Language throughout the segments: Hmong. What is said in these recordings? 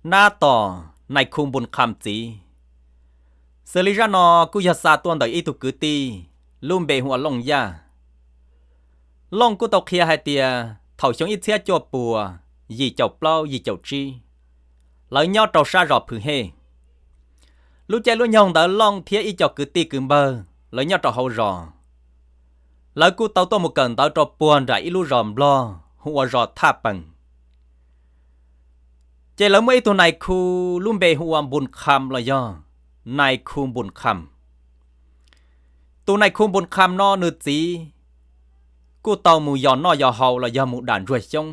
Nab Tom Nais Khu Npus Kham txiv. Xws li zaj no kuj yog xa tuaj ntawm ib tug kwv tij lub npe hu ua Looj Yaj. Looj kuj tau qhia hais tias thaum xyoo ib txhiab cuaj puas yim caum plaub yim caum tsib, lawv nyob rau sab zos Phwv Hej. Lub caij lub nyoog ntawd Looj thiab ib co kwv tij kwv npawg lawv nyob rau hauv zos, lawv kuj tau tuaj mus kawm ntawv rau puag nram ib lub zos Nplog hu ua zos Thaj Pees. Ces lawv muaj ib tug nais khu lub npe hu ua Npus Kham los yog Nais Khu Npus Kham. Tus Nais Khu Npus Kham no nws txiv kuj tau mus yos noj yos haus los yog mus dam ntsuag xyoob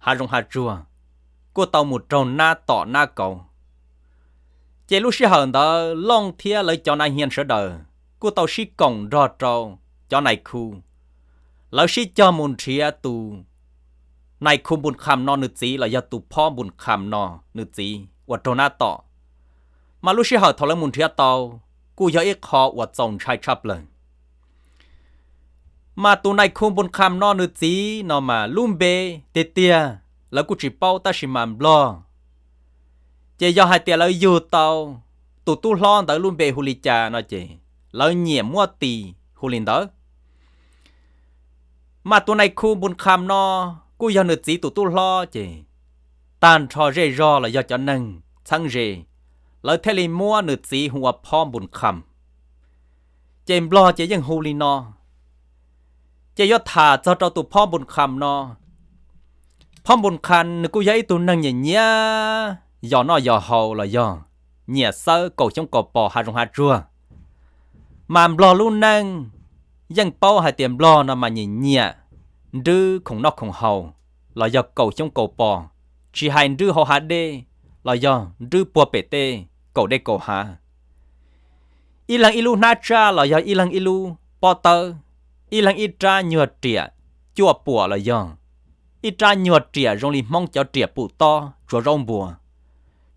hav zoov hav tsuag, kuj tau mus raug nab tom nab kauv. Ces lub sij hawm ntawd Looj thiab lawv cov nav hias sawv daws kuj tau sib koom nrog rau cov nais khu, lawv sib cog mus nrhiav tus Nais Khu Npus Kham no nws txiv los yog tus phob Npus Kham no nws txiv uas raug nab tom. Mas lub sij hawm thaum lawv mus nrhiav tau kuj yog ib qho uas txaus ntshai tshaj plaws. Mas tus Nais Khu Npus Kham no nws txiv no mas lub npe tiag tiag lawv kuj tsis paub, tab sis mas Nplog ces yog hais tias lawv yug tau tus tub hlob ntawd lub npe hu li cas no ces lawv nyiam muab tis hu li ntawd. Mas tus Nais Khu Npus Kham no kuj yog nws txiv tus tub hlob ces tag nrho zej zog los yog cov neeg txheeb ze, lawv thiaj li muab nws txiv hu ua phob Npus Kham. Ces Nplog ces yeej hu li no. Ces yuav tham txog rau tus phob Npus Kham no, phob Npus Kham nws kuj yog ib tug neeg nyiam nyiam yos noj yos haus los yog nyiam xawb kaus xyoob kaus pos hav zoov hav tsuag. Mas Nplog lub neej yeej paub hais tias Nplog no mas nyiam nyiam nrwb khoom noj khoom haus los yog kaus xyoob kaus pos, tsis hais nrwb hauv hav dej los yog nrwb puag pem tej kaum dej kaum hav. Ib leeg ib lub hnab tsaj los yog ib leeg ib lub pob tawb, ib leeg ib rab nyuag riam cuaj puam los yog ib rab nyuag riam zoo li Hmoob cov riam pum tob tsuav zaub npua,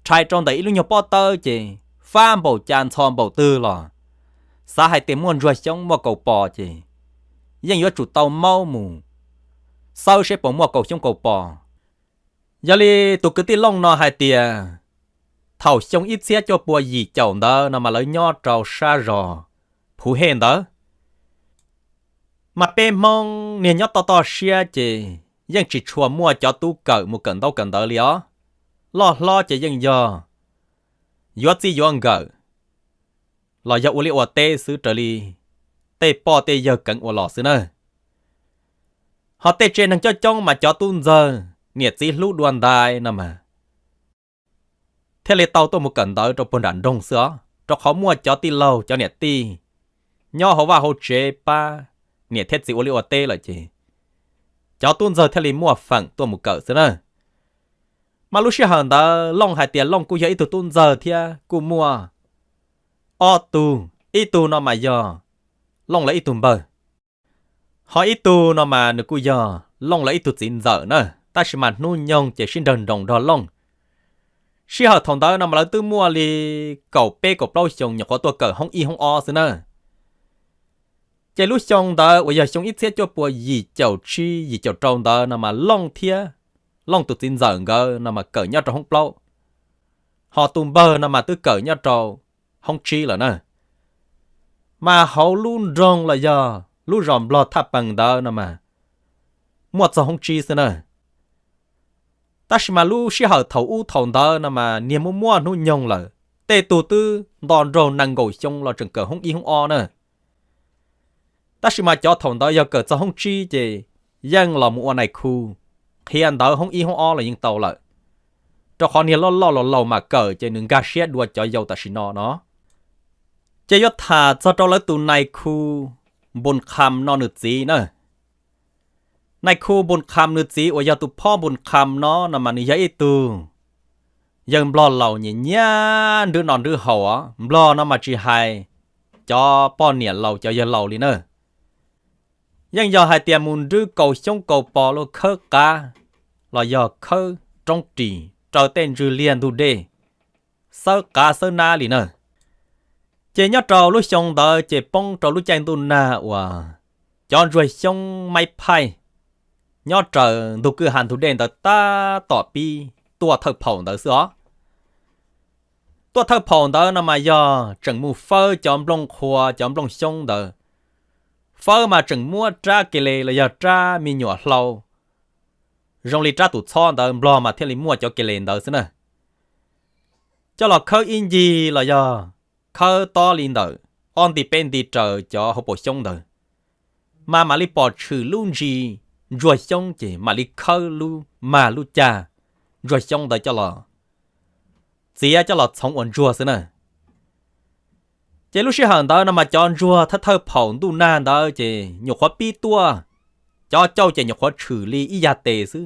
rhais rau ntawm ib lub nyuag pob tawb ces fab npaum cas ntxhov npaum twg los xav hais tias muaj ntsuag xyoob muaj kaus pos ces yeej yuav tsum tau maub mus xawb seb puas muaj kaus xyoob kaus pos. Yog li tus kwv tij Looj no hais tias thaum xyoo ib txhiab cuaj pua yim caum ntawd no mas lawv nyob rau sab zos Phuv Hej ntawd. Mas peb Hmoob niag nyob toj toj siab ces yeej tsis tshua muaj cov tub kawm mus kawm ntaub kawm ntawv li os. Loj hlob ces yeej yog yuav txij yuav nkawm los yog ua liaj ua teb xwb raws li tej poj tej yawg keev ua los xwb na. Ho tej tsev neeg coob coob mas cov tub ntxawg niam txiv hlub dua ntais no mas thiaj li tau tuaj mus kawm ntawv rau puag nram nroog xwb os, rau qhov muaj cov tij laug cov niam tij nyob hauv vaj hauv tsev pab niam thiab txiv ua liaj ua teb lawm ces cov tub ntxawg thiaj li muaj feem tuaj mus kawm xwb na. Mas lub sij hawm ntawd Looj hais tias Looj kuj yog ib tug tub ntxawg thiab kuj muaj ob tug, ib tug no mas yog Looj lawv ib tug npawg, ho ib tug no mas nws kuj yog Looj lawv ib tug txiv ntxawm na, tab sis mas hnub nyoog ces sib nrawg nroos nrog Looj. Sij hawm thaum ntawd no mas lawv twb muaj li kaum peb kaum plaub xyoos nyuam qhuav tuaj kawm hoob ib hoob ob xwb na. Ces lub xyoo ntawd uas yog xyoo ib txhiab cuaj pua yim caum tsib yim caum rau ntawd no mas Looj thiab Looj tus txiv ntxawm nkawd no mas kawm nyob rau hoob plaub, ho tus npawg no mas twb kawm nyob rau hoob tsib lawm na. Mas hauv lub nroog los yog lub zos Nplog Thaj Pees ntawd no mas muaj txog hoob tsib xwb na. Tab sis mas lub sij hawm thaum ub thaum ntawd no mas niag muaj muaj hnub nyoog lawm, tej tug twb nto nraug nees nkaum xyoo los tseem kawm hoob ib hoob ob na. Tab sis mas cov thaum ntawd yog kawm txog hoob tsib ces yeej los mus ua nais khu qhia ntawv hoob ib hoob ob los yeej tau lawm, rau qhov niag loj loj laus laus mam kawm ces nws nkag siab dua cov yau tam sim no no. Ces yuav tham txog rau lawv tus nais khu Npus Kham no nws txiv na. Nais khu Npus Kham nws txiv uas yog tus phob Npus Kham no no mas nws yog ib tug yawg Nplog laus nyiam nyiam nrwb no nrwb haus os. Nplog no mas tsis hais cov poj niam laus cov yawg laus li na, yeej yog hais tias mus nrwb kaus xyoob kaus pos los khawb qav los yog khawb roob ris raws tej ntsws liag ntug dej, xawb qav xawb nab li na. Ces nyob rau lub xyoo ntawd ces poob rau lub caij ntuj nag uas cov ntsuag xyoob maib phaij nyob raws ntug kwj ha ntug dej ntawd tab tom pib tuaj thawj phaum ntawd xwb os. Tuaj thawj phaum ntawd no mas yog tseem mus fawb cov nplooj qhuav cov nplooj xyoob ntawd. Fawb mas tseem muab rab ke le los yog rab me nyuam hlau zoo li rab tus txhob ntawd, Nplog mas thiaj li muaj cov ke le ntawd xwb na. Coj los khawb ib ncig los yog khawb tob li ntawm ob nti peb nti raws cov hauv paus xyoob ntawd, mas mam li pom tshwm lub ntsis ntsuag xyoob ces mam li khawb lub mag lub cag ntsuag xyoob ntawd coj los txiav coj los txhoov ua ntsuag xwb na. Ces lub sij hawm ntawd no mas cov ntsuag thawj thawj phaum ntuj nag ntawd ces nyuam qhuav pib tuaj, cov cauj ces nyuam qhuav tshwm li ib yag tes xwb.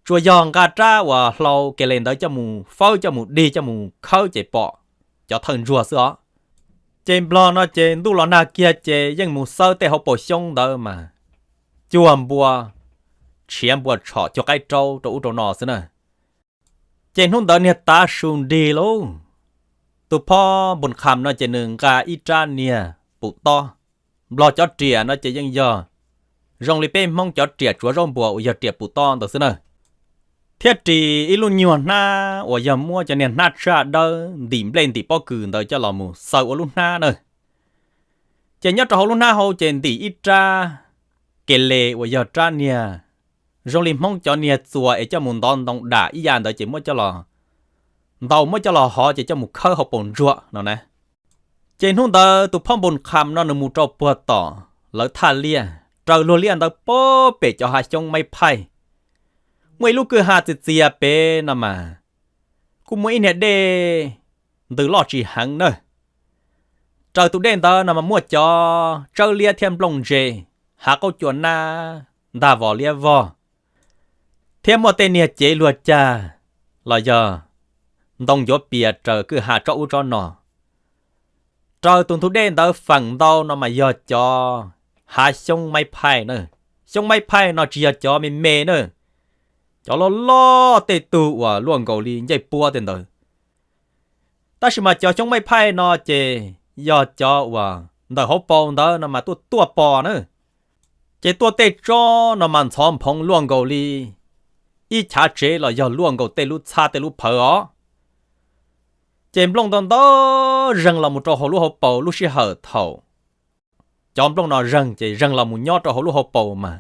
Tsuas yog nqa rab uas hlau ke le ntawd coj mus fawb coj mus dig coj mus khawb ces pom cov thawj ntsuag xwb os. Ces Nplog no ces ntuj los nag kiag ces yeej mus xawb tej hauv paus xyoob ntawd mas cuag npua tshiav npua tshom cuag qaib raub rau ub rau no xwb na. Ces hnub ntawd niag tav su nrig lauj, tus phob Npus Kham no ces nws nqa ib rab niag pum tob. Nplog cov riam no ces yeej yog zoo li peb Hmoob cov riam tsuav zaub npua uas yog riam pum tob ntawd xwb na, thiab ris ib lub nyuag hnab uas yog muab cov niag hnab tsaj dawb ntim nplej ntim pob kws ntawd coj los mus xaws ua lub hnab na. Ces nyob rau hauv lub hnab hauv ces ntim ib rab ke le uas yog rab niag zoo li Hmoob cov niag txuas es coj mus ntov ntoo dam ib yam ntawd ces muab coj los ntaus muab coj los hov ces coj mus khawb hauv paus ntsuag no na. Ces hnub ntawd tus phob Npus Kham no nws mus rau puag tom lawv thaj liaj, raws luag liaj ntawd puag pem cov hav xyoob maib phaij. Muaj ib lub kwj ha txias txias pem no mas kuj muaj ib niag dej ntws loj tsis heev na. Raws tus dej ntawd no mas muaj cov tsawb liab thiab nplooj ntse, hav qaub cua nab, ntag vos liab vog, thiab muaj tej niag cev luag cag los yog ntoo ncuav pias raws kwj ha tsob ub tsob no. Raws tus ntug dej ntawd feem ntau no mas yog cov hav xyoob maib phaij na. Xyoob maib phaij no tsis yog cov me me na, cov loj loj tej tug uas luaj nkaus li ncej puab tej ntawd. Tab sis mas cov xyoob maib phaij no ces yog cov uas ntawm hauv paus ntawd no mas tuaj tuaj pos na. Ces tuaj tej tsob no mas ntxhov nphoov luaj nkaus li ib chav tsev los yog luaj nkaus tej lub txhab tej lub phawv os. Ces nplooj ntau ntau zeeg los mus rau hauv lub hauv paus lub sij hawm thaum cov nplooj no zeeg ces zeeg los mus nyob rau hauv lub hauv paus mas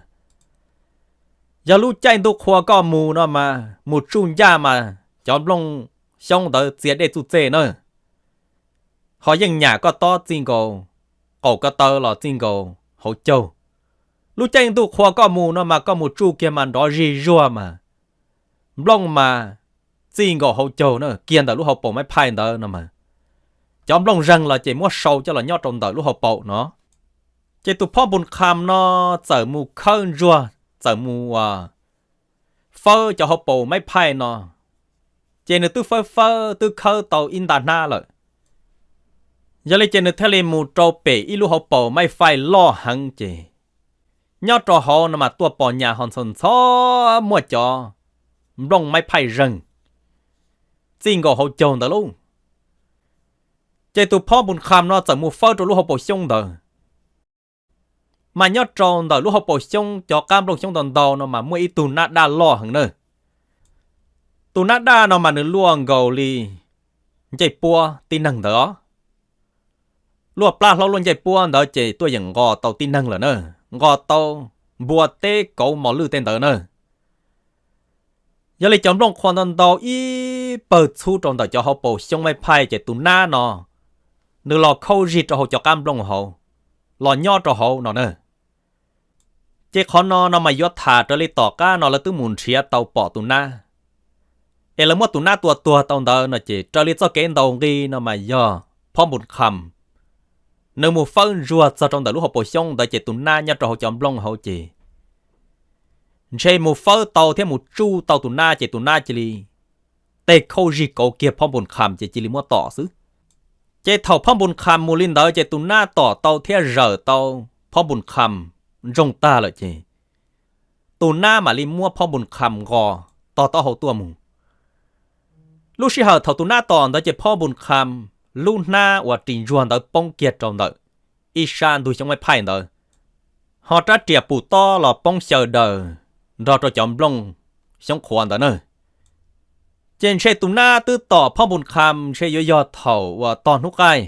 yog lub caij ntuj qhua koj mus no mas mus tsuj ncaj mas cov nplooj xyoob ntawd txia dej txuj txej na. Ho yeej nyam koj tob txij nkaus qaum ko taw los txij nkaus hauv caug. Lub caij ntuj qhua koj mus no mas koj mus tsuj kiag mas nrov zig zuag mas nplooj mas txij nkaus hauv caug na, kiag ntawm lub hauv paus maib phaij ntawd no mas cov nplooj zeeg los ces muab sau coj los nyob rau ntawm lub hauv paus no. Ces tus phob Npus Kham no txawm mus khawb ntsuag, txawm mus fawb cov hauv paus maib phaij no, ces nws twb fawb fawb twb khawb tau ib nta hnab lawm. Yog li ces nws thiaj li mus rau pem ib lub hauv paus maib phaij loj heev ces nyob rau hauv no mas tuaj pos nyas ho ntxhov ntxhov muaj cov nplooj maib phaij zeeg txij nkaus hauv caug ntawd lauj. Ces tus phob Npus Kham no txawm mus fawb rau lub hauv paus xyoob ntawd. Mas nyob rau ntawm lub hauv paus xyoob cov qab nplooj xyoob ntau ntau no mas muaj ib tug nab daj loj heev na. Tus nab daj no mas nws luaj nkaus li ncej puab tib neeg ntawd os. Luaj plab hlaub luaj ncej puab ntawd ces tuaj yeem nqos tau tib neeg lawm na, nqos tau npua teb kauv mos lwj tej ntawd na. Yog li cov nplooj qhuav ntau ntau ib pawg txhub rau ntawm cov hauv paus xyoob maib phaij ces tus nab no nws los khaub zig rau hauv cov qab nplooj hauv, los nyob rau hauv no na. Ces qhov no no mas yuav tham raws li tom qab no lawv twb mus nrhiav tau pom tus nab, es lawv muab tus nab tua tuag tau ntawd no ces raws li txoj kev ntaus nqi no mas yog phob Npus Kham nws mus fawb ntsuag txog rau ntawm lub hauv paus xyoob ntawd ces tus nab nyob rau hauv cov nplooj hauv ces ntshe mus fawb tau thiab mus tsuj tau tus nab ces tus nab cia li tej khaub zig kauv kiag phob Npus Kham ces cia li muab tom xwb. Ces thaum phob Npus Kham mus li ntawd ces tus nab tom tau thiab zawm tau phob Npus Kham ntsoog tag lawm ces tus nab mam li muab phob Npus Kham nqos tog taub hau tuaj mus. Lub sij hawm thaum tus nab tom ntawd ces phob Npus Kham lub hnab uas ris ntsuag ntawd poob kiag rau ntawm ib sab ntug xyoob maib phaij ntawd, ho rab riam pum tob los poob xyaw daws nrog rau cov nplooj xyoob qhuav ntawd na. Ces ntshe tus nab twb tom Phob Npus Kham ntshe yuav yog thaum uas tog hnub qaij,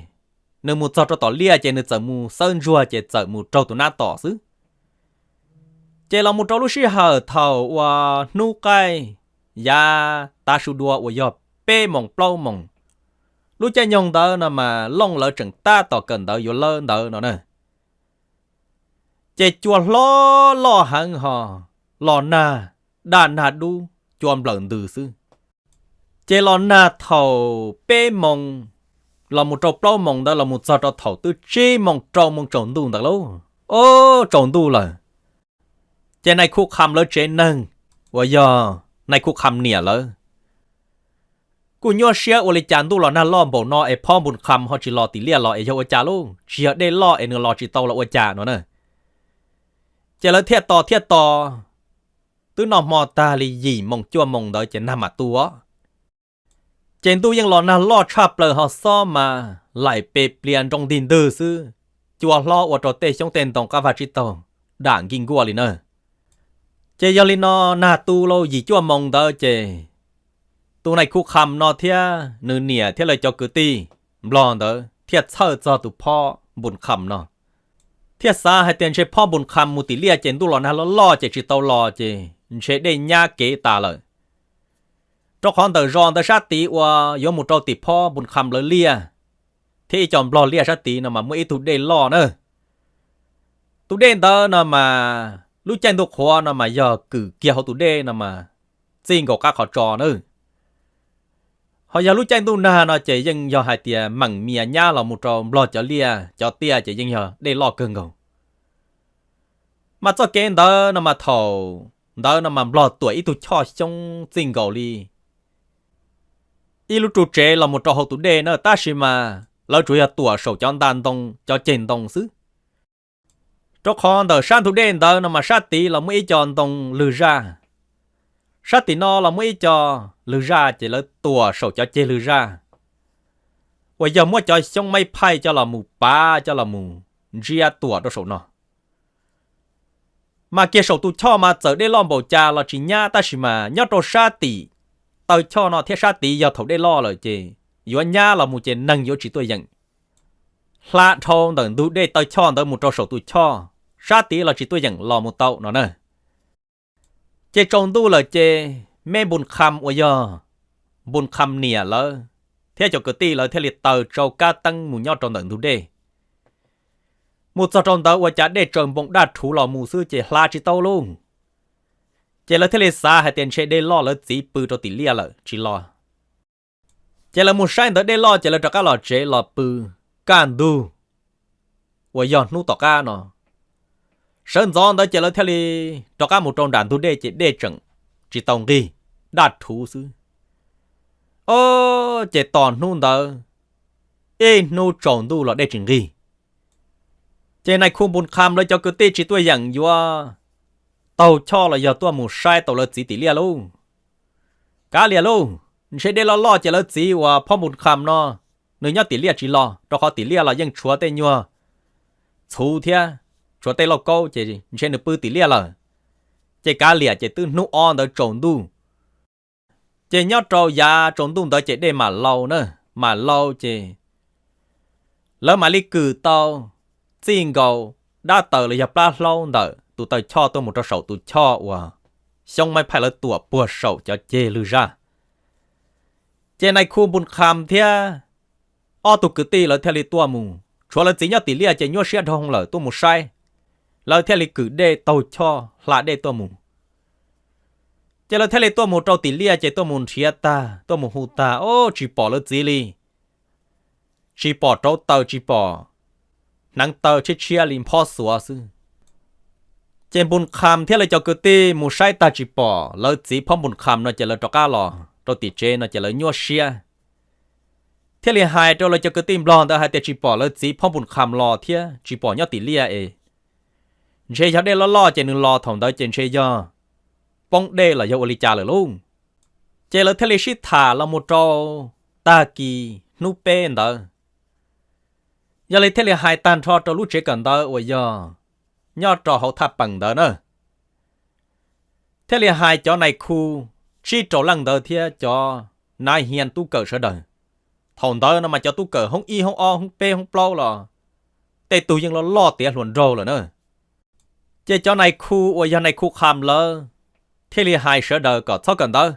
nws mus txog rau tom liaj ces nws txawm mus xawb ntsuag ces txawm mus raug tus nab tom xwb. Ces los mus rau lub sij hawm thaum uas hnub qaij yav tav su dua uas yog peb moos plaub moos, lub caij nyoog ntawd no mas Looj lawv tseem tab tom kawm ntawv yuav lawb ntawd no na. Ces cua hlob loj heev ho los nag, daj nag dub, cua nplawm ntws xwb. Ces los nag thaum peb moos los mus rau plaub moos ntawd los mus txog rau thaum twb tsib moos rau moos tsaus ntuj ntawd lauj, o, tsaus ntuj lawm. Ces nai Khu Qham lawv tsev neeg uas yog nai Khu Qham niam lawv kuj nyuaj siab ua li cas ntuj los nag loj npaum no es Phob Npus Kham ho tsis los tim liaj los es yog ua cas lauj, tsis yog dej loj es nws los tsis tau los ua cas no na. Ces lawv thiaj tos thiaj tos, twb noj hmo tag li yim moos cuaj moos ntawd ces nag mam tu os. Ces ntuj yeej los nag loj tshaj plaws ho xob mas laim pes plias nroo ntig ntwg xwb, cua hlob ua rau tej xyoob tej ntoo qab vaj tsib taug dam nkij nkuaj li na. Ces yog li no nag tu lauj yim cuaj moos ntawd ces tus nai Khu Qham no thiab nws niam thiab lawv cov kwv tij Nplog ntawd thiaj txhawj txog tus Phob Npus Kham no, thiaj xav hais tias ntshe Phob Npus Kham mus tim liaj ces ntuj los nag loj loj ces tsis tau los ces ntshe dej nyab kev tas lawm. Rau qhov ntawm zos ntawd sab tid uas yuav mus rau tim Phob Npus Kham lawv liaj thiab ib co Nplog liaj sab tid no mas muaj ib tug dej loj na. Tus dej ntawd no mas lub caij ntuj qhuav no mas yog kwm kiag hauv tus dej no mas txij nkaus qab qhov tso na. Ho yog lub caij ntuj nag no ces yeej yog hais tias meem mias nyab los mus rau Nplog cov liaj cov tiaj ces yeej yog dej loj kawg nkaus. Mas txoj kev ntawd no mas thaum ntawd no mas Nplog tuam ib tug choj xyoob txij nkaus li ib lub ru tsev los mus rau hauv tus dej na, tab sis mas lawv tsuas yog tuam saum cov nta ntoo cov ceg ntoo xwb. Rau qhov ntawm sab ntug dej ntawd no mas sab tid los muaj ib co ntoo lwg zaj, sab tim no los muaj ib co lwg zaj ces lawv tuam saum cov ceg lwg zaj uas yog muab cov xyoob maib phaij coj los mus pav coj los mus ntsiab tuam rau saum no. Mas kiag saum tus choj mas txawm dej loj npaum cas los tsis nyab, tab sis mas nyob rau sab tim taw choj no thiab sab tid yog thaum dej loj lawm ces yuav nyab los mus ces neeg yuav tsis tuaj yeem. Hla dhau ntawm ntug dej taw choj ntawd mus rau saum tus choj, sab tid los tsis tuaj yeem los mus tau no na. Ces tsaus ntuj lawm ces me Npus Kham uas yog Npus Kham niam lawv thiab cov kwv tij lawv thiaj li taws tsau kab teeb mus nyob rau ntawm ntug dej. Mus txog rau ntawd ua cas dej tsaws npoo daj rhuv los mus xwb ces hla tsis tau lauj. Ces lawv thiaj li xav hais tias ntshe dej loj lawv txiv pw rau tim liaj lawm tsis los. Ces lawv mus saib ntawd dej loj ces lawv rov qab los tsev los pw kaj ntug uas yog hnub tom qab no. Sawv ntxov ntawd ces lawv thiaj li rov qab mus rau nram ntug dej ces dej tseem tsis tau nqig, daj rhuv xwb. O, ces tos hnub ntawd ib hnub tsaus ntuj los dej tsis nqig. Ces nai khu Npus Kham lawv cov kwv tij tsis tuaj yeem yuav taug choj los yog tuaj mus saib tau lawv txiv tim liaj lauj. Kav liam lauj, ntshe dej loj loj ces lawv txiv uas Phob Npus Kham no nws nyob tim liaj tsis los, rau qhov tim liaj los yeej tshuav tej nyuag txhuv thiab tshuav tej lauj kaub ces ntshe nws pw tim liaj lawm. Ces kav liam ces twb hnub ob ntawd tsaus ntuj. Ces nyob rau yav tsaus ntuj ntawd ces dej mam laus na, mam laus ces lawv mam li kwm tau txij nkaus dab taws los yog plab hlaub ntawm tus taw choj tuaj mus rau saum tus choj uas xyoob maib phaij lawv tuam puag saum cov ceg lwg zaj. Ces nai khu Npus Kham thiab ob tug kwv tij lawv thiaj li tuaj mus, tshuav lawv txiv nyob tim liaj ces nyuaj siab dhau lawm tuaj mus saib. Lawv thiaj li kwm dej taug choj hla dej tuaj mus. Ces lawv thiaj li tuaj mus rau tim liaj ces tuaj mus nrhiav tag tuaj mus hu tag, o, tsis pom lawv txiv li. Tsis pom rauv taws tsis pom hneev taw, tshiab tshiab li phob xuav xwb. Ces Npus Kham thiab lawv cov kwv tij mus saib tag tsis pom lawv txiv Phob Npus Kham no ces lawv rov qab los rau tim tsev no ces lawv nyuaj siab. Thiaj li hais rau lawv cov kwv tij Nplog ntawd hais tias tsis pom lawv txiv Phob Npus Kham los thiab tsis pom nyob tim liaj es ntshe yog dej loj loj ces nws los thaum ntawd ces ntshe yog poob dej los yog ua li cas lawm lauj. Ces lawv thiaj li sib tham los mus rau tag kis hnub peb ntawd, yog li thiaj li hais tag nrho rau lub tsev kawm ntawv uas yog nyob rau hauv thaj peem ntawd na. Thiaj li hais cov nai khu tsib rau leej ntawd thiab cov Naiv Hias tub kawm sawv daws. Thaum ntawd no mas cov tub kawm hoob ib, hoob ob, hoob peb, hoob plaub los tej tug yeej loj loj tiav hluas nraug lawm na. Ces cov nais khu uas yog nais khu Kham lawv thiaj li hais sawv daws kom txhob kawm ntawv,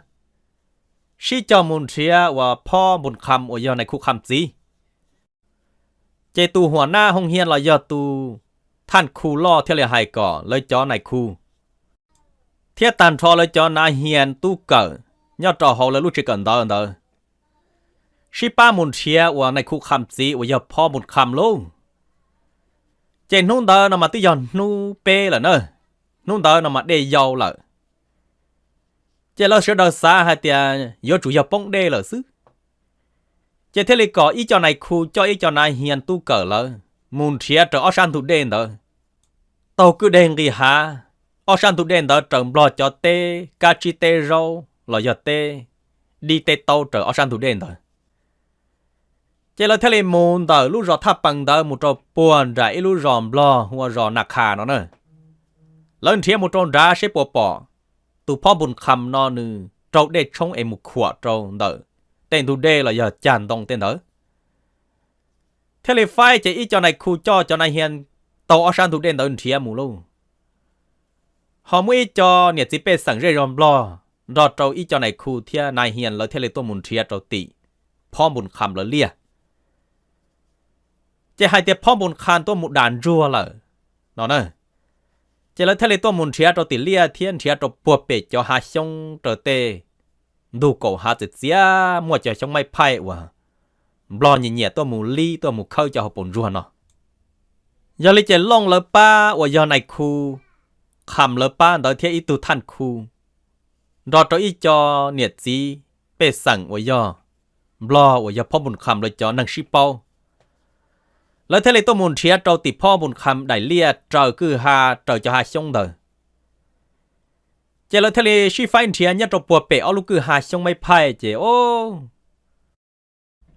sib cog mus nrhiav uas Phob Npus Kham uas yog nais khu Kham txiv. Ces tus huam nab hoo hias los yog tus thaj khu loj thiaj li hais kom lawv cov nais khu thiab tag nrho lawv cov Naiv Hias tub kawm nyob rau hauv lawv lub tsev kawm ntawv ntawd sib pab mus nrhiav uas nais khu Kham txiv uas yog Phob Npus Kham lauj. Ces hnub ntawd no mas twb yog hnub peb lawm na, hnub ntawd no mas dej yau lawm. Ces lawv sawv daws xav hais tias yuav tsum yog poob dej lawm xwb. Ces thiaj li kom ib co nais khu coj ib co Naiv Hias tub kawm lawv mus nrhiav raws ob sab ntug dej ntawd. Taug kwj deg nqis hav, ob sab ntug dej ntawd raws Nplog cov teb kab tsib teb zaub los yog teb dib teb taub raws ob sab ntug dej ntawd. Ces lawv thiaj li mus ntawm lub zos Thaj Pees ntawd mus rau puag nram ib lub zos Nplog hu ua zos Na Khas no na. Lawv nrhiav mus rau nrad seb puas pom tus Phob Npus Kham no nws raug dej tshoob es mus khuam rau ntawm tej ntug dej los yog cag ntoo tej ntawd. Thiaj li faib ces ib co nais khu coj cov Naiv Hias taug ob sab ntug dej ntawd nrhiav mus lauj. Ho muaj ib co niam txiv pej xeem zej zos Nplog nrog rau ib co nais khu thiab Naiv Hias lawv thiaj li tuaj mus nrhiav rau tim Phob Npus Kham lawv liaj. Ces hais tias Phob Npus Kham tuaj mus dam ntsuag lawm no na. Ces lawv thiaj li tuaj mus nrhiav rau tim liaj thiab nrhiav rau puag pem cov hav xyoob raws tej ntug kaum hav txias txias muaj cov xyoob maib phaij uas Nplog nyiam nyiam tuaj mus lib tuaj mus khawb cov hauv paus ntsuag no. Yog li ces Looj lawv pab uas yog nais khu Kham lawv pab ntawd thiab ib tug thaj khu nrog rau ib co niam txiv pej xeem uas yog Nplog uas yog Phob Npus Kham lawv cov neeg sib paub, lawv thiaj li tuaj mus nrhiav rau tim Phob Npus Kham daim liaj raws kwj ha raws cov hav xyoob ntawd. Ces lawv thiaj li sib faib nrhiav nyob rau puag pem ob lub kwj ha xyoob maib phaij ces o,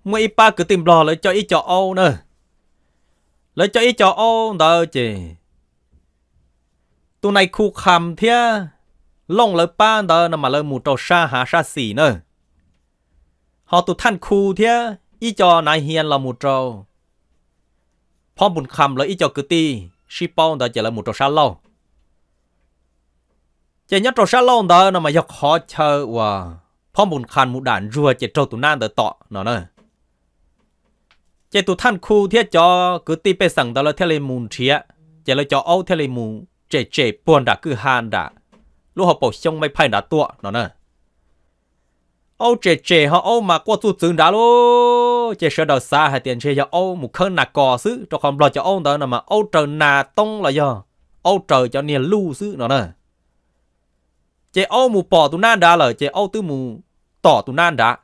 muaj ib pab kwv tij Nplog lawv coj ib co aub na. Lawv coj ib co aub ntawd ces tus nais khu Kham thiab Looj lawv pab ntawd no mas lawv mus rau sab hav sab xis na. Ho tus thaj khu thiab ib co Naiv Hias los mus rau Phob Npus Kham lawv ib co kwv tij sib paub ntawd ces lawv mus rau sab laug. Ces nyob rau sab laug ntawd no mas yog qhov chaw uas Phob Npus Kham mus dam ntsuag ces raug tus nab ntawd tom no na. Ces tus thaj khu thiab cov kwv tij pej xeem ntawd lawv thiaj li mus nrhiav, ces lawv cov aub thiaj li mus tsem tsem puag nram kwj ha nram lub hauv paus xyoob maib phaij nrad tuaj no na. Aub tsem tsem ho aub mas quaj txuj txwv nrad lauj, ces sawv daws xav hais tias ntshe yog aub mus khawb nas kos xwb, rau qhov Nplog cov aub ntawd no mas aub raws nas toob los yog aub raws cov niag luj xwb no na. Ces aub mus pom tus nab nrad lawm ces aub twb mus tom tus nab nrad.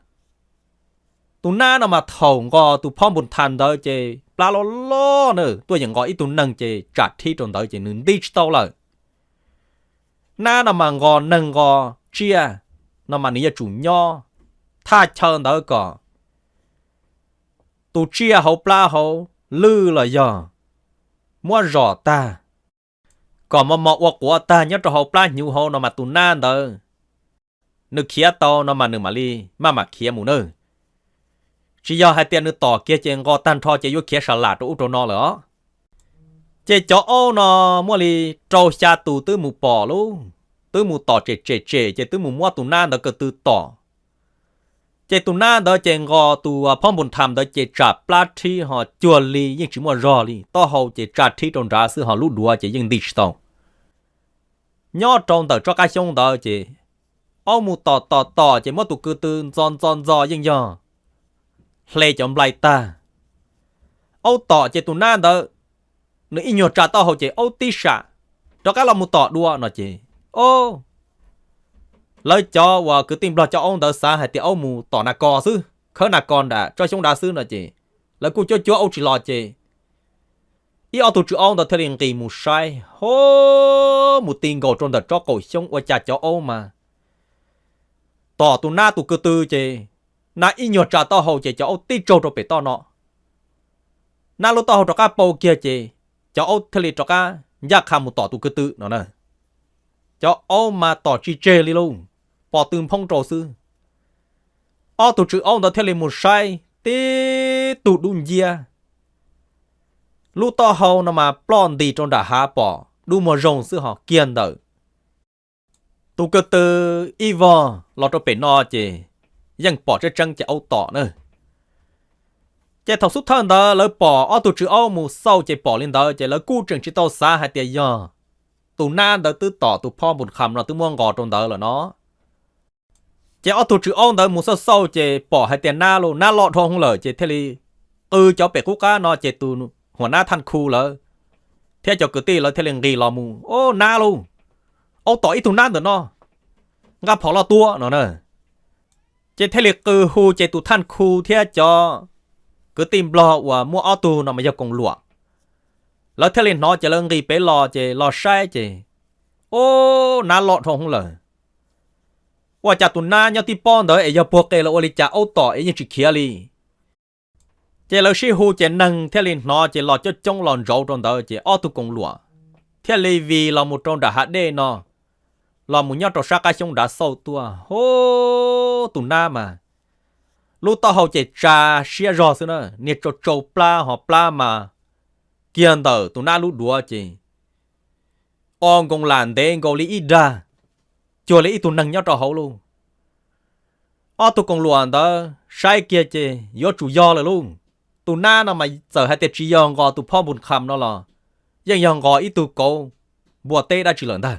Tus nab no mas thaum nqos tus Phob Npus Kham ntawd ces plab loj loj na, tuaj yeem nqos ib tug neeg ces tsam rhib rau ntawd ces nws nti tsis tau lawm. Nab no mas nqos neeg nqos tsiaj no mas nws yuav tsum nyob thaj chaw ntawd kom tus tsiaj hauv plab hauv lwj los yog muab zom tag, kom mos mos ua quav tag nyob rau hauv plab hnyuv hauv no mas tus nab ntawd nws khiav tau no mas nws mam li maj mam khiav mus na. Tsis yog hais tias nws tom kiag ces nqos tag nrho ces yuav khiav sa lam rau ub rau no lawm os. Ces cov aub no muaj li rau xya tus twb mus pom lauj, twb mus tom tsem tsem tsem ces twb mus muab tus nab ntawd ko tw tom. Ces tus nab ntawd ces nqos tus Phob Npus Kham ntawd ces tsam plab rhib ho cuag li yeej tsis muaj zog li, taub hau ces tsa rhib rau nrad xwb ho lub duav ces yeej nti tsis tau. Nyob rau ntawm tsob qab xyoob ntawd ces aub mus tom tom tom ces muab tus ko tw ntxo ntxo ntxo yeej yog hle cov nplai tag. Aub tom ces tus nab ntawd nws ib nyuag tsa taub hau ces aub tib sam rov qab los mus tom dua no ces, o, lawv cov uas kwv tij Nplog cov aub ntawd xav hais tias aub mus tom nas kos xwb, khawb nas kos nram tsob xyoob nrad xwb no ces lawv kuj cuab cuab aub tsis los ces ib ob tug tswv aub ntawd thiaj li nqis mus saib, ho mus ti nkaus rau ntawm tsob qaum xyoob ua cas cov aub mas tom tus nab tus ko tw ces nab ib nyuag tsa taub hau ces cov aub tib tsaug rau pem toj no. Nab lub taub hau rov qab pau kiag ces cov aub thiaj li rov qab ncaj qha mus tom tus ko tw no na. Cov aub mas tom tsis tseg li lauj, pos tw nphoob rau xwb. Ob tug tswv aub ntawd thiaj li mus saib tib tug dub nciab, lub taub hau no mas ploj ntis rau nram hav pom dub muag zoo xwb ho kiag ntawm tus ko tw ib vog los rau pem no ces yeej pom tseeb tseeb ces aub tom na. Ces thaum xub thawj ntawd lawv pom ob tug tswv aub mus xauj ces pom li ntawd ces lawv kuj tseem tsis tau xav hais tias yog tus nab ntawd twb tom tus phob npus kham no twb muab nqos rau ntawd lawm no. Ces ob tug tswv aub ntawd mus xauj xauj ces pom hais tias nab lauj, nab loj dhau hwv lawm ces thiaj li qw cov pem qub qab no ces tus huam nab thaj khu lawv thiab cov kwv tij lawv thiaj li nqis los mus, Au, nab lauj, aub tom ib tug nab ntawm no, nqa phom los tua no na. Ces thiaj li qw hu ces tus thaj khu thiab cov kwv tij nplog uas muaj ob tug no mas yog koom luam, lawv thiaj li hnov ces lawv nqis pem los ces los saib ces, Au, nab loj dhau hwv lawm. Ua cas tus nab nyob tib pob ntawd es yog puag qe los ua li cas aub tom es yeej tsis khiav li. Ces lawv sib hu ces neeg thiaj li hnov ces los coob coob los ntsauv rau ntawd ces ob tug koom luam thiaj li vij los mus rau nram hav dej no, los mus nyob rau sab qab xyoob nrad xauj tuaj, Au, tus nab mas lub taub hau ces tsa siab zog xwb na, niag tsau tsau plab ho plab mas kiag ntawm tus nab lub duav ces o nkoos lam ntev nkaus li ib dag, cuag li ib tug neeg nyob rau hauv lauj. Ob tug koom luam ntawd saib kiag ces yuav tsum yog lawm lauj. Tus nab no mas txawm hais tias tsis yog nqos tus phob npus kham no los yeej yog nqos ib tug kauv npua teb dab tsi lawm ntag.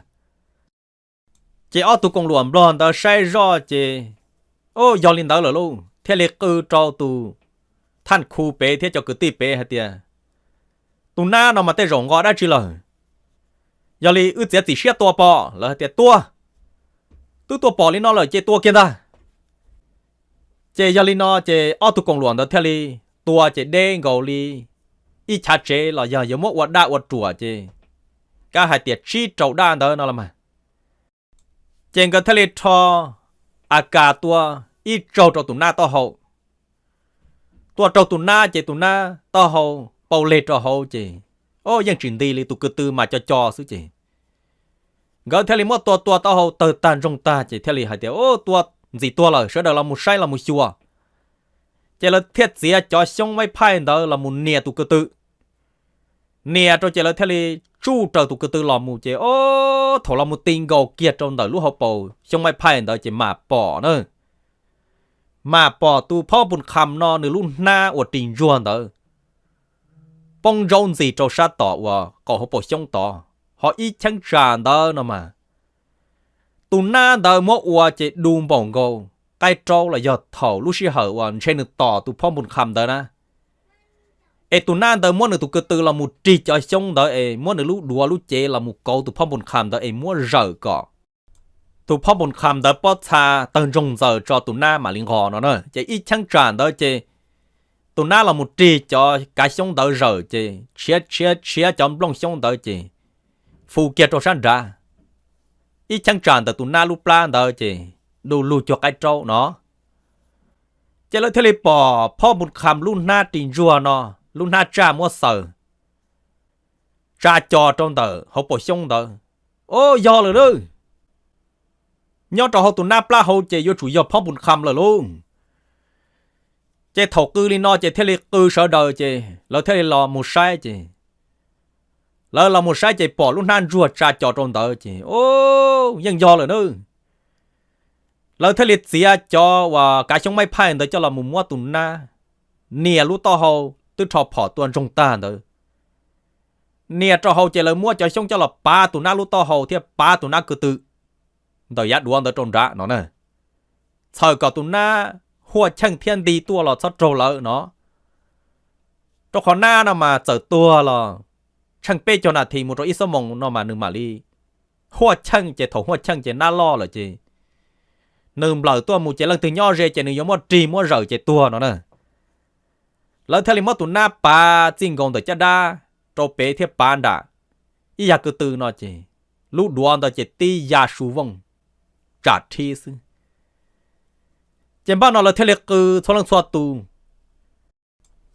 Ces ob tug koom luam nplog ntawd saib zoj ces, Au, yog li ntawd lawm lauj, thiaj li qw rau tus thaj khu pem thiab cov kwv tij pem hais tias, Tus nab no mas tej zaum nqos dab tsi lawm? Yog li wb txiav txim siab tua pom. Lawv hais tias, Tua! Twb tua pom li no lawm ces tua kiag ntag. Ces yog li no ces ob tug koom luam ntawd thiaj li tua ces deb nkaus li ib chav tsev los yog yuav muab ua daj ua ruam ces kab hais tias tsib rau daj ntawd no los mas. Ces nkawd thiaj li rho a kas tua ib tsaug rau tus nab taub hau. Tua raug tus nab ces tus nab taub hau pau leg rau hauv ces, o, yeej tsis nti li, tus ko tw mas co co xwb ces nkawd thiaj li muab tua tua taub hau tawg tag ntsoog tag ces thiaj li hais tias, Ua, tua ntxim tuag lawm, sawv daws los mus saib los mus xyuas. Ces lawv thiaj txiav cov xyoob maib phaij ntawd los mus nias tus ko tw. Nias rau ces lawv thiaj li tsuj raws tus ko tw los mus ces, o, thaum los mus ti nkaus kiag rau ntawm lub hauv paus xyoob maib phaij ntawd ces mam pom na, mam pom tus phob npus kham no nws lub hnab uas ris ntsuag ntawd poob ntsaub ntxis rau sab tom uas qaum hauv paus xyoob tod, ho ib cheeb tsam ntawd no mas tus nab ntawd muab ua ces du npaum nkaus qaib raub los yog thaum lub sij hawm uas ntshe nws tom tus phob npus kham ntawd na. Es tus nab ntawd muab nws tus ko tw los mus rig cov xyoob ntawd es muab nws lub duav lub cev los mus kauv tus phob npus kham ntawd es muab zawm kom tus phob npus kham ntawd pob txha tawg ntsoog ntxaws tso tus nab mam li nqos no na. Ces ib cheeb tsam ntawd ces tus nab los mus rig cov kav xyoob ntawd zawm ces tshiav tshiav tshiav cov nplooj xyoob ntawd ces fu kiag rau sab nrad. Ib cheeb tsam ntawm tus nab lub plab ntawd ces du lug cuag qaib raub no. Ces lawv thiaj li pom phob npus kham lub hnab ris ntsuag no, lub hnab tsaj muab xaws tsa cos rau ntawm hauv paus xyoob ntawd. O, yog lawm lauj! Nyob rau hauv tus nab plab hauv ces yuav tsum yog phob npus kham lawm lauj! Ces thaum qw li no ces thiaj li qw sawv daws ces lawv thiaj li los mus saib ces lawv los mus saib ces pom lub hnab ntsuag tsa cos rau ntawd ces, o, yeej yog lawm na. Lawv thiaj li txiav cov uas kav xyoob maib phaij ntawd coj los mus muab tus nab nias lub taub hau twb rho phom tua ntsoog tag ntawd nias rau hauv ces lawv muab cov xyoob coj los pav tus nab lub taub hau thiab pav tus nab ko tw ntawm yav duav ntawd rau nrad no na. Txhawm kom tus nab huaj cheej thiab nti tuaj los txhob raug lawv no. Rau qhov nab no mas txawm tuag los tsheej peb caug nas this mus rau ib xuab moos no mas nws mam li huaj cheej, ces thaum huaj cheej ces nab loj lawm ces nws nplawm tuaj mus ces leej twg nyob ze ces nws yuav muab rig muab zawm ces tuag no na. Lawv thiaj li muab tus nab pav txij nkaus ntawm caj dab rau pem thiab pav nram ib yag ko tw no ces lub duav ntawd ces tib ya su vooj tsam rhib xwb. Ces npaj no lawv thiaj li qw txhua leej txhua tus,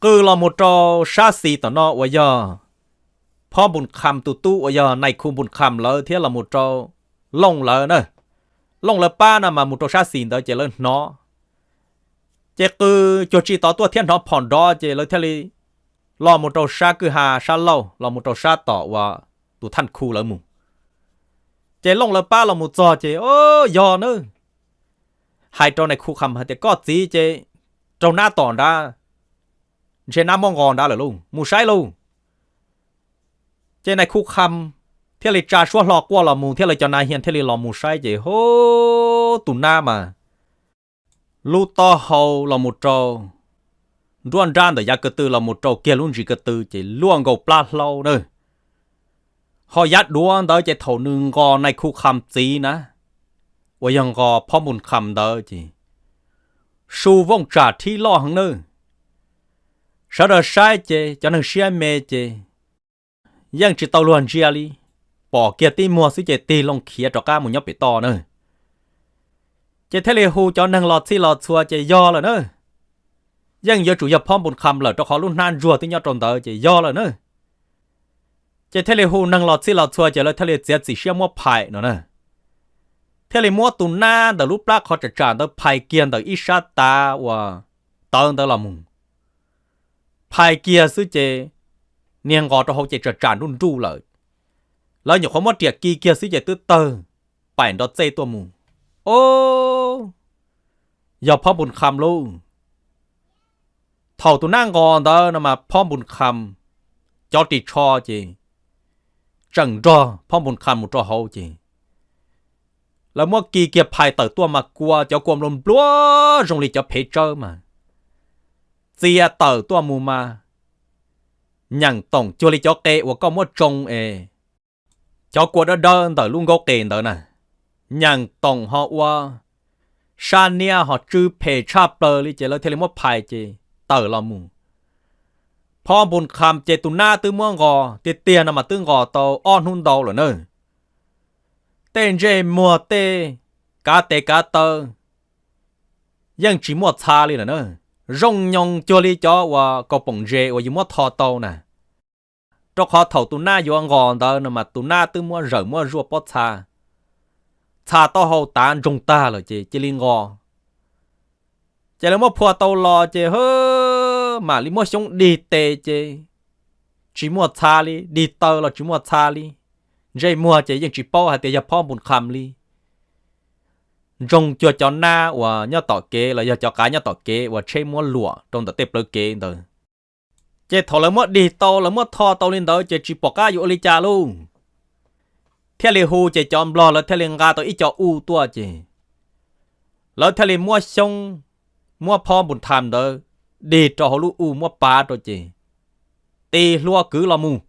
qw los mus rau sab xis tom no uas yog phob npus kham tus tub uas yog nais khu npus kham lawv thiab los mus rau Looj lawv na. Looj lawv pab no mas mus rau sab xis ntawd ces lawv hnov Ces qw cuag tsis tod tuaj thiab hnov phom nrov ces lawv thiaj li los mus rau sab kwj ha sab laug, los mus rau sab tom uas tus thaj khu lawv mus. Ces Looj lawv pab los mus txog ces, o, yog na, hais rau nais khu kham hais tias koj txiv ces raug nab tom nrad, ntshe nab muab nqos nrad lawm lauj, mus saib lauj. Ces nais khu kham thiaj li tsa suab hlo quaj los mus thiab lawv cov nav hias thiaj li los mus saib ces, o, tus nab mas lub taub hau los mus rau nruab nrab ntawm yav ko tw los mus rau kiag lub ntsis ko tw ces luaj nkaus plab hlaub na. Ho yav duav ntawd ces thaum nws nqos nais khu kham txiv na, uas yog nqos phob npus kham ntawd ces su vooj tsam thib loj heev na. Sawv daws saib ces cov neeg siab me ces yeej tsis tau luag ntsia li, pom kiag tib muag xwb ces tig loo khiav rov qab mus nyob pem toj na. Ces thiaj li hu cov neeg los txhij los txhua ces yog lawm na, yeej yuav tsum yog phob npus kham lawm rau qhov lub hnab ntsuag twb nyob rau ntawd ces yog lawm na. Ces thiaj li hu neeg los txhij los txhua ces lawv thiaj li txiav txim siab muab phais no na. Thiaj li muab tus nab ntawm lub plab qhov tsam tsam ntawd phais kiag ntawm ib sab tav uas tawv ntawd los mus. Phais kiag xwb ces niag nqos rau hauv ces tsam tsam nruj nruj lawm. Lawv nyuam qhuav muab riam ki kiag xwb ces twb tawg paim nrov txej tuaj mus. O, yog phob npus kham lauj. Thaum tus nab nqos ntawd no mas phob npus kham cov ris tsho ces tseem nrog phob npus kham mus rau hauv ces lawv muab ki kiag phais tawm tuaj mas kua, cov kua nplua nplua zoo li cov phev tsawb mas txia tawm tuaj mus mas nyeem toom cuag li cov qe uas koj muab tsoo es cov kua dawb dawb ntawm lub nkaub qe ntawd na. Nyeem toom ho ua sab niab ho tsw phem tshaj plaws li ces lawv thiaj li muab phais ces tawm los mus. Phob npus kham ces tus nab twb muab nqos tiag tiag no mas twb nqos tau ob hnub ntau lawm na. Tej ntsej muag tej kav tes kav taw yeej tsis muaj txha li lawm na. Zoo nyoos cuag li cov uas kaus poom ntses uas yus muab tho tau na. Rau qhov thaum tus nab yuav nqos ntawd no mas tus nab twb muab zawm muab zuaj pob txha, txha taub hau tav ntsoog tag lawm ces cia li nqos. Ces lawv muab phua tau los ces hwb mam li muab xyoob dig tes ces tsis muaj txha li, dig taw los tsis muaj txha li. Ntsej muag ces yeej tsis paub hais tias yog phob npus kham li. Ntsoog cuag cov nab uas nyob tom kev los yog cov qav nyob tom kev uas tsheb muab luam rau ntawm tej plawv kev ntawd. Ces thaum lawv muab dig tau lawv muab tho tau li ntawd ces tsis pom qab yuav ua li cas lauj. Thiaj li hu ces cov nplog lawv thiaj li nqa tau ib co u tuaj ces lawv thiaj li muab xyoob, muab phob npus tham ntawd dig rau hauv lub u muab pav rau ces tis hlua kwv los mus.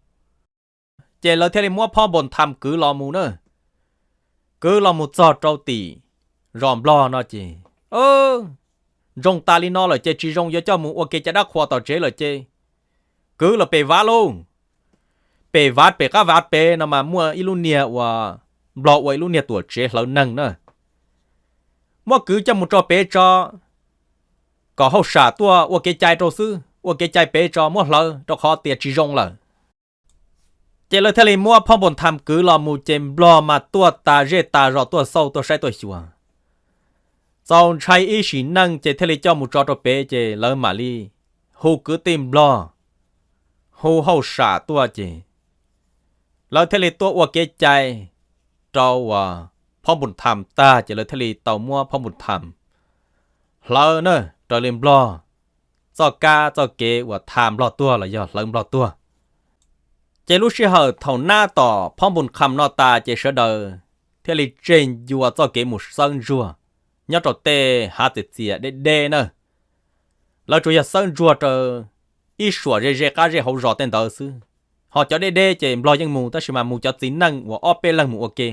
Ces lawv thiaj li muab phob npus tham kwv los mus na. Kwv los mus txog rau tim zos nplog no ces ntsoog tas li no lawm ces tsis zoo yuav coj mus ua kev cai dab qhuas tom tsev lawm ces kwv los pem vav lauj. Pem vav pem qab vav pem no mas muaj ib lub niag uas nplog ua ib lub niag tuam tsev hlawv neeg na. Muab kwv coj mus rau pem tso, kom hauj sam tuaj ua kev cai rau xwb, ua kev cai pem tso muab hlawv rau qhov tias tsis zoo lawm. Ces lawv thiaj li muab phob npus tham kwv los mus ces nplog mas tuaj tas zej tas zos tuaj xauj tuaj saib tuaj xyuas. Txaus ntshai ib sim neej ces thiaj li coj mus tso rau pem ces lawv mam li hu kwv tij nplog, hu hauj sam tuaj ces lawv thiaj li tuaj ua kev cai rau uas phob npus tham tag ces lawv thiaj li tau muab phob npus tham hlawv na, raws li nplog txoj kab txoj kev uas tham nplog tuag los yog hlawv nplog tuag. Ces lub sij hawm thaum nab tom phob npus kham no tas ces sawv daws thiaj li tseg ncua txoj kev mus xawb ntsuag nyob rau tej hav txias txias deb deb na. Lawv tsuas yog xawb ntsuag rau ib suam ze ze qab zej hauv zos tej ntawd xwb. Ho cov deb deb ces nplog yeej mus tab sis mas mus cov txiv neej uas ob peb leeg mus ua ke,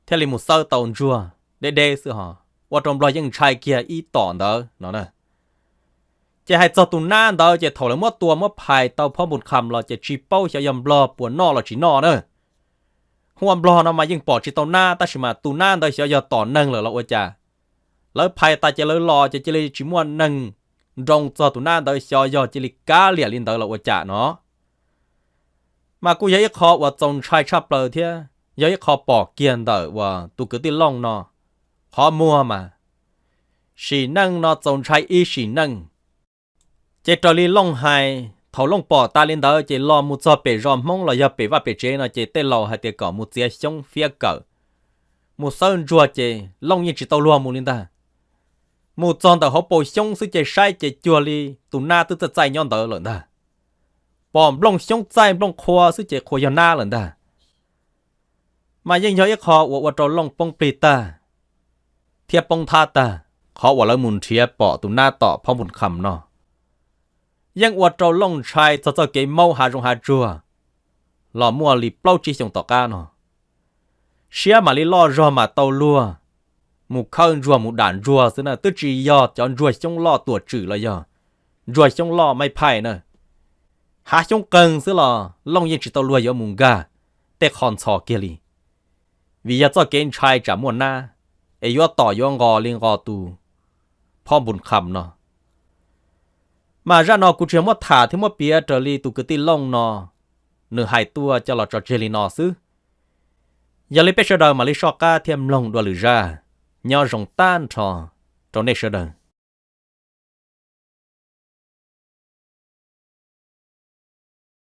thiaj li mus xawb tau ntsuag deb deb xwb ho, ua rau nplog yeej ntshai kiag ib tom ntawd no na. Ces hais txog tus nab ntawd ces thaum lawv muab tua muab phais tau phob npus kham los ces tsis paub xyov yog nplog puas noj los tsis noj na. Hu ua nplog no mas yeej pom tsis tau nab tab sis mas tus nab ntawd xyov yog tom neeg lawm los ua cas. Lawv phais tas ces lawv los ces cia li tsis muaj neeg nroo txog tus nab ntawd xyov yog cia li kav liam li ntawd los ua cas no. Mas kuj yog ib qho uas txaus ntshai tshaj plaws thiab yog ib qho pom kiag ntawm uas tus kwv tij Looj no. Qhov muag mas sim neej no txaus ntshai ib sim neej. Ces raws li Looj hais, thaum Looj pom tas li ntawd ces los mus txog pem zos Hmoob los yog pem vaj pem tsev no ces tej laus hais tias kom mus txiav xyoob fiab kawm, mus xawb ntsuag ces Looj yeej tsis tau luag mus li ntag. Mus txog ntawm hauv paus xyoob xwb ces saib ces cuag li tus nab twb txaij txaij nyob ntawd lawm ntag. Pom nplooj xyoob txaij nplooj qhua xwb ces qhuas yog nab lawm ntag. Mas yeej yog ib qho uas ua rau Looj poob plig tag thiab poob nthab tag, qhov uas lawv mus nrhiav pom tus nab tom Phob Npus Kham no. Yeej ua rau Looj ntshai txog txoj kev maub hav zoov hav tsuag los muaj li plaub tsib xyoos tom qab no. Siab mam li loj zog mam tau luag mus khawb ntsuag mus dam ntsuag xwb na, twb tsis yog cov ntsuag xyoob loj tuam tswm los yog ntsuag xyoob loj maib phaij na. Hav xyoob qeeg xwb los Looj yeej tsis tau luag yuav mus nkag tej qho ntxhov kiag li, vim yog txoj kev ntshai tsam muaj nab es yuav tom yuav nqos li nqos tus Phob Npus Kham no. Mas zaj no kuv tsuas yog muab tham thiab muab piav raws li tus kwv tij Looj no nws hais tuaj coj los tso tseg li no xwb. Yog li peb sawv daws mam li soj qab thiab mloog dua lwm zaj. Nyob zoo tag nrho rau nej sawv daws.